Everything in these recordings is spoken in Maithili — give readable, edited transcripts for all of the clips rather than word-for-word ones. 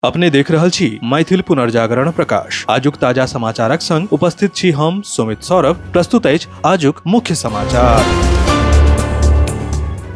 अपने देख रहल छी मैथिल पुनर्जागरण प्रकाश। आजुक ताजा समाचारक संग उपस्थित छी हम सुमित सौरभ। प्रस्तुत अछि आजुक मुख्य समाचार।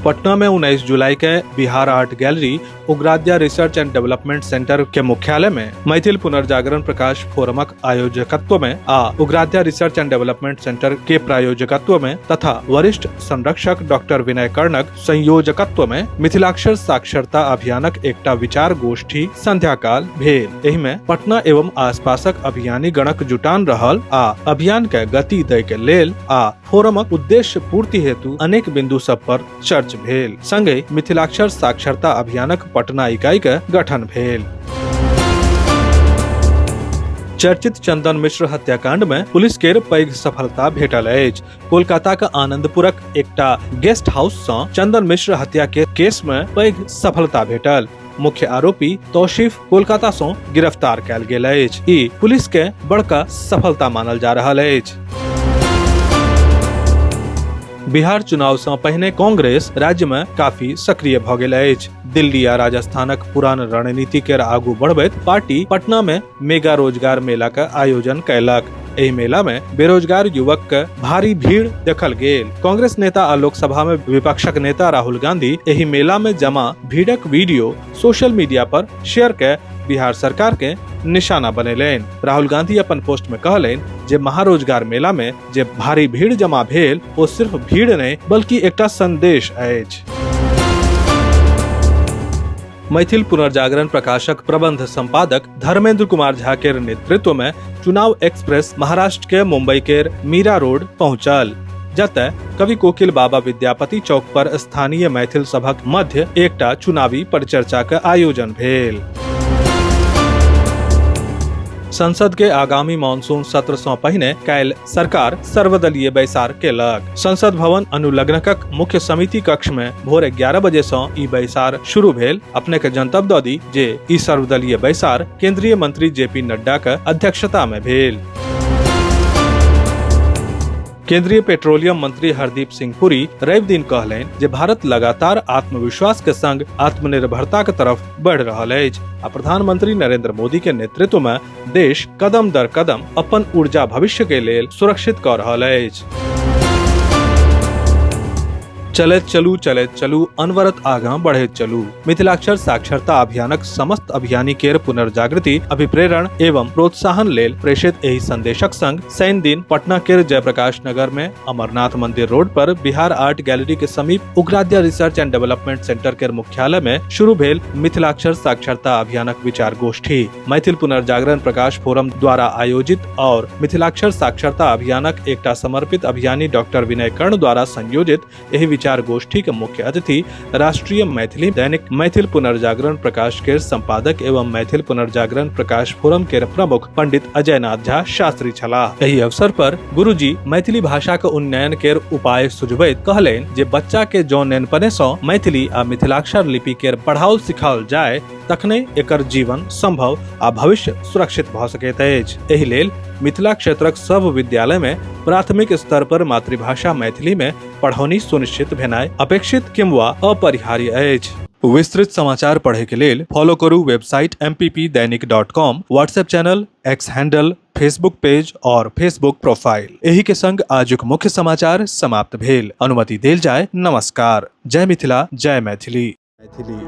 पटना में 19 जुलाई के Bihar art gallery Ugradya research and development centre के मुख्यालय में मैथिल पुनर्जागरण प्रकाश फोरमक आयोजकत्व में आ Ugradya research and development centre के प्रायोजकत्व में तथा वरिष्ठ संरक्षक डॉक्टर विनय कर्णक संयोजकत्व में मिथिलाक्षर साक्षरता अभियानक एकटा विचार गोष्ठी संध्याकाल भेल। एहि में पटना एवं आसपासक अभियानी गणक जुटान रहल आ अभियान के गति दै के लेल आ फोरमक उद्देश्य पूर्ति हेतु अनेक बिंदु सब पर चर्च भेल। संगहि मिथिलाक्षर साक्षरता अभियानक पटना इकाई के गठन भेल। चर्चित चंदन मिश्र हत्याकांड में पुलिस केर पैघ सफलता भेटल अछि। कोलकाता के आनंदपुरक एकटा गेस्ट हाउस सँ चंदन मिश्र हत्या के केस में पैघ सफलता भेटल। मुख्य आरोपी तौशीफ कोलकाता सँ गिरफ्तार कयल गेल अछि। ई पुलिस के बड़का सफलता मानल जा रहल अछि। बिहार चुनाव सँ पहिने कांग्रेस राज्य में काफी सक्रिय भ गेल अछि। दिल्ली आ राजस्थानक पुरान रणनीति के आगू बढ़बैत पार्टी पटना में मेगा रोजगार मेला के आयोजन कयलक। एहि मेला में बेरोजगार युवक के भारी भीड़ देखल गेल। कांग्रेस नेता आ लोकसभा में विपक्षक नेता राहुल गांधी एहि मेला में जमा भीड़क वीडियो सोशल मीडिया पर शेयर के बिहार सरकार के निशाना बनेलनि। राहुल गांधी अपन पोस्ट में कहलनि जे महारोजगार मेला में जे भारी भीड़ जमा भेल ओ सिर्फ भीड़ नहि बल्कि एकटा संदेश अछि। मैथिल पुनर्जागरण प्रकाशक प्रबंध संपादक धर्मेंद्र कुमार झा के नेतृत्व में चुनाव एक्सप्रेस महाराष्ट्र के मुंबई के मीरा रोड पहुंचल, जतय कवि कोकिल बाबा विद्यापति चौक पर स्थानीय मैथिल सभक मध्य एकटा चुनावी परिचर्चा के आयोजन भेल। संसद के आगामी मानसून सत्र सँ पहिने काल्हि सरकार सर्वदलीय बैसार केलक। संसद भवन अनुलग्नकक मुख्य समिति कक्ष में भोर 11 बजे सँ ई बैसार शुरू भेल। अपने के जनतब दऽ दी जे ई सर्वदलीय बैसार केंद्रीय मंत्री जेपी नड्डा के अध्यक्षता में भेल। केंद्रीय पेट्रोलियम मंत्री हरदीप सिंह पुरी रवि दिन कहलनि जे भारत लगातार आत्मविश्वास के संग आत्मनिर्भरता के तरफ बढ़ रहल अछि आ प्रधानमंत्री नरेंद्र मोदी के नेतृत्व में देश कदम दर कदम अपन ऊर्जा भविष्य के लेल सुरक्षित कऽ रहल अछि। चलैत चलू चलैत चलू अनवरत आगाँ बढ़ैत चलू। मिथिलाक्षर साक्षरता अभियानक समस्त अभियानी केर पुनर्जागृति, अभिप्रेरण एवं प्रोत्साहन लेल प्रेषित एहि संदेशक संग शनि दिन पटना केर जयप्रकाश नगर में अमरनाथ मंदिर रोड पर बिहार आर्ट गैलरी के समीप Ugradya research and development centre केर मुख्यालय में शुरू भेल मिथिलाक्षर साक्षरता अभियानक विचार गोष्ठी। मैथिल पुनर्जागरण प्रकाश फोरम द्वारा आयोजित और मिथिलाक्षर साक्षरता अभियानक एकटा समर्पित अभियानी डॉक्टर विनय कर्ण द्वारा संयोजित एहि विचार गोष्ठी के मुख्य अतिथि राष्ट्रीय मैथिली दैनिक मैथिल पुनर्जागरण प्रकाश के संपादक एवं मैथिल पुनर्जागरण प्रकाश फोरम के प्रमुख पंडित अजय नाथ झा शास्त्री छलाह। एहि अवसर पर गुरुजी मैथिली भाषा के उन्नयन के उपाय सुझबैत कहलनि जे बच्चा के जौं नेनपने सँ मैथिली आ मिथिलाक्षर लिपि के पढ़ाओल सिखाओल जाय तखने एकर जीवन संभव आ भविष्य सुरक्षित भऽ सकैत अछि। एहि लेल मिथिला क्षेत्रक सब विद्यालय में प्राथमिक स्तर पर मातृभाषा मैथिली में पढ़ौनी सुनिश्चित भेनाइ अपेक्षित किंवा अपरिहार्य अछि। विस्तृत समाचार पढ़े के लेल फॉलो करू website mppdainik.com, WhatsApp channel, X handle, Facebook page और फेसबुक प्रोफाइल। एही के संग आजुक मुख्य समाचार समाप्त भेल। अनुमति देल जाय। नमस्कार। जय मिथिला, जय मैथिली। मैथिली।